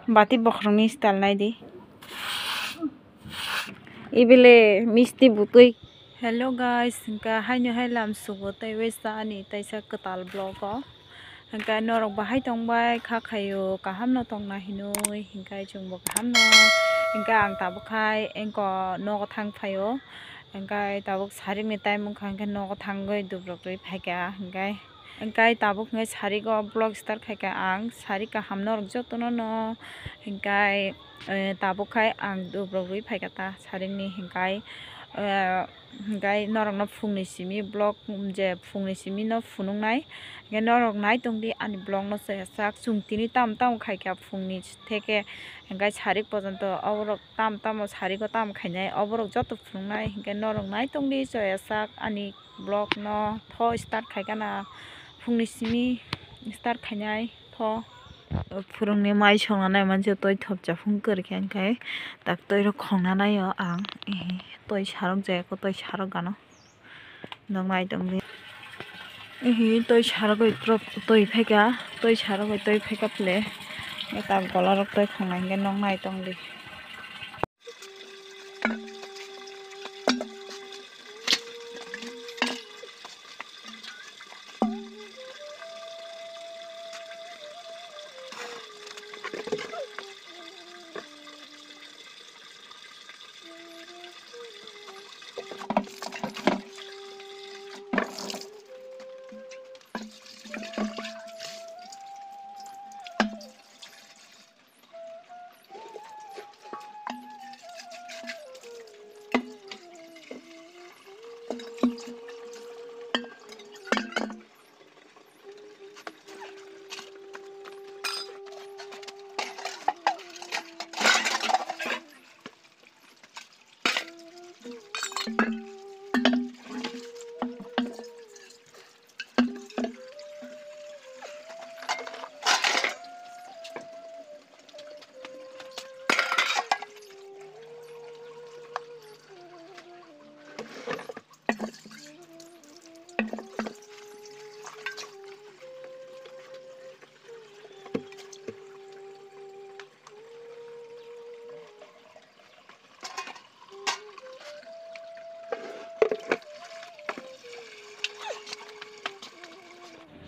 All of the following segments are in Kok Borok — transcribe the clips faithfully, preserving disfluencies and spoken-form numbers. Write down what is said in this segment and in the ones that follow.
Bati bokhorokni style naidi. Ibele misti butui. Hello guys, hingka haino hai lam sugo tei bai cha ani taisa kwtal vlog o. Hingka norok bahai tongbai kha khaio, kaham no tongna hinui, hingka chwngbo kaham no. Hingka ang tabuk khai engko nogo thang phaio. Hingka tabuk sarik ni time wngkha, hingka nogo thangwi dubrok rwi phaikha, hingka. Hingkai tabuk hingkai sarigo vlog start khaikha ang, sari kaham norok jotono no hingkai, eh, tabuk khai ang dubrok rwi phaikha ta saringni hingkai, eh, hingkai norokno phungni simi vlog, um, je phungni simi no phunuknai, hingkai norok nai tongdi ani vlog no chaya sak chwng tini tam tam khaikha phungni theke hingkai sarik pojonto oborok tam tamo sarigo tam khainai oborok joto phunuknai hingkai norok nai tongdi chaya sak ani. Vlog no tho start khaikha na phungni simi start khainai tho. Phwrwngni mai songna nai manse toi thopcha phung kwrwi khe, hingkhe tak toi rok khongna naio ang. Ehe, toi sarok jaya kho, toi sarok gano. Nok nai tongdi. Ehe, toi sarok bai toi phaikha, toi sarok bai toi phaikha ple. Tak gola rok toi khongnai hingkhe nok nai tongdi.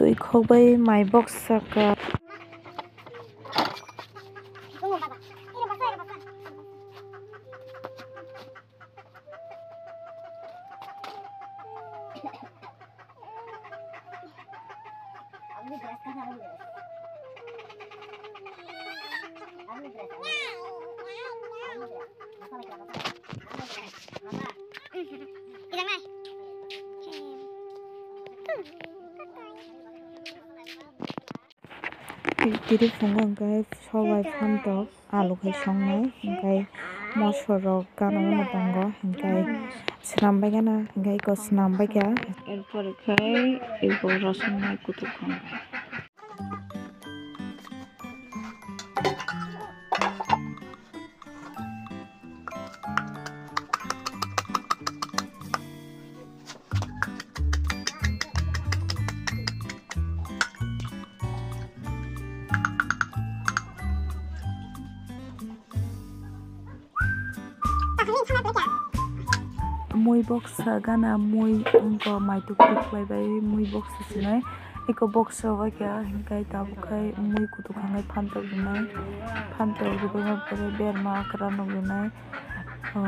Twi khok bai mai boksa ka. Tiri phungo hwnkhe sobai phantok alu khai songnai, hwnkhe moso rok gana gana tongo, hwnkhe swnam bai gana, hwnkhe eko swnam bai kha. Erpore khai eko rosong nai kutuk tongo. Mui boksa gana mui wngkha, maituk tuk khlai bai mui boksa sinai. Eko boksa bai kha, hingkai tabuk khai mui kutuk khangai phantok rinai, phantok ribai ma pore berma akra nog rinai. O,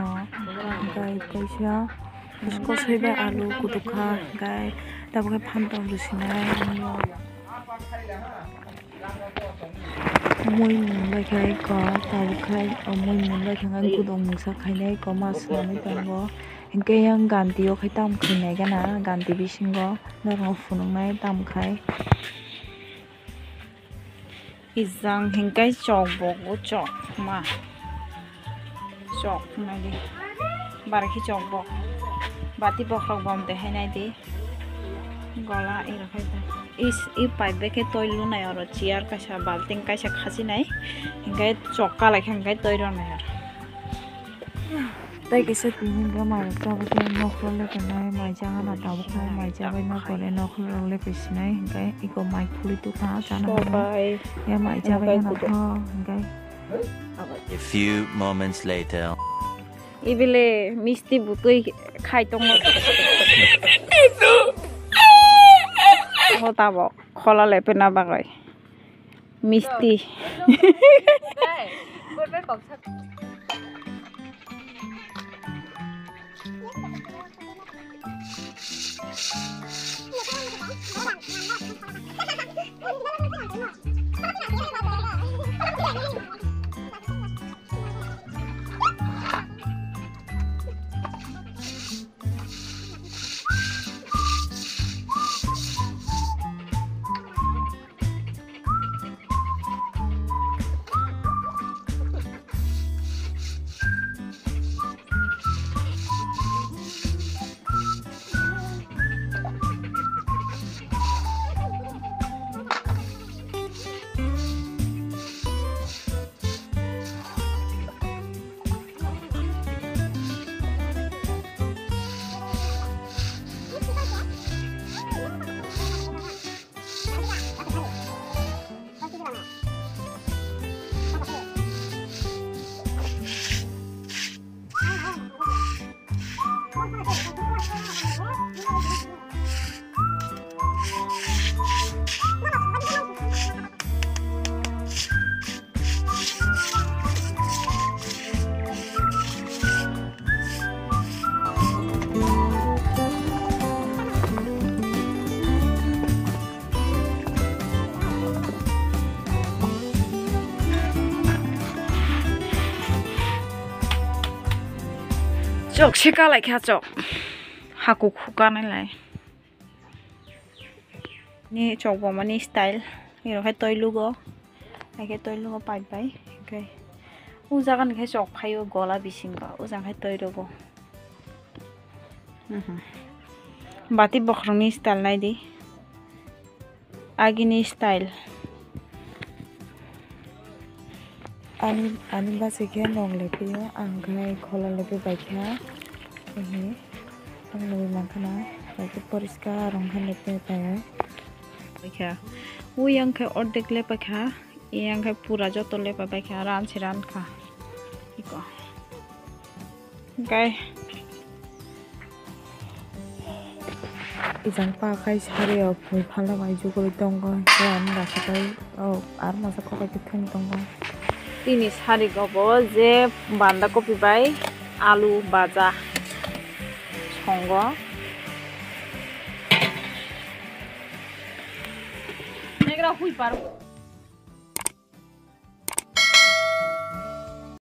hingkai kaisa kosoi bai alu kutuk kha, hingkai tabuk khai phantok risinai. Mui mung bai khai ko, tabuk khai o mui mung bai khai gudung mungsa khainai ko ma swnamwi tongo. Hinkhe yang ganti o khai tam khainai gana, ganti bisingo norok phunuknai tam khai. Ijang hinkhe chok bo, o chok ma. Chok nai di. Bara khe chok bo. Bati bokhorok bom de hai nai di. Gola iro khai da. Is, i pipe bai khe toi lunai oro chair kaisa balting kaisa khachi nai. Hinkhe chok kalai khe hinkhe toi rw nai oro. Tai kisa tini hinkhe mai rok tabuk khe nokhrok le tongnai, mai chagana tabuk khe mai chabai nokole nokhrok le sinai hinkhe iko mai khuli tukha chana bagwi. Sobai. Ya mai chabai gana tho hinkhe. A few moments later. Ibile misti butui khai tongo. Ngo tabo khola lepena bagwi. Misti. Chok se kalai kha chok. Haku khuka nai lai. Ni chok bomani style. Iro khai toi lugo. Hai khe toi lugo pipe bai. Hwnkhe o jaga ni khe chok phaio gola bisingo. O jaga khai toi rogo. Mhm. Bati bokhorokni style nai di. Agini style. Ani, ani bachai khe nok lepio, ang khe khola lepi bai kha. Ehe, ang nugwi mankha na, bai khe poriskar wngkha lepe bai. Bai kha. Uyang khe ordek lepai kha, yang khe pura joto lepai bai kha, ran se ran kha. Iko. Hwnkhe ijang pa khai sari rok phul phalna bai jugurwi tongo, hwnkhe ani bwsa tai o aro masa kokai khe thung tongo. Tini sari rok bo je banda kopi bai alu baja songo. Negra hui paro.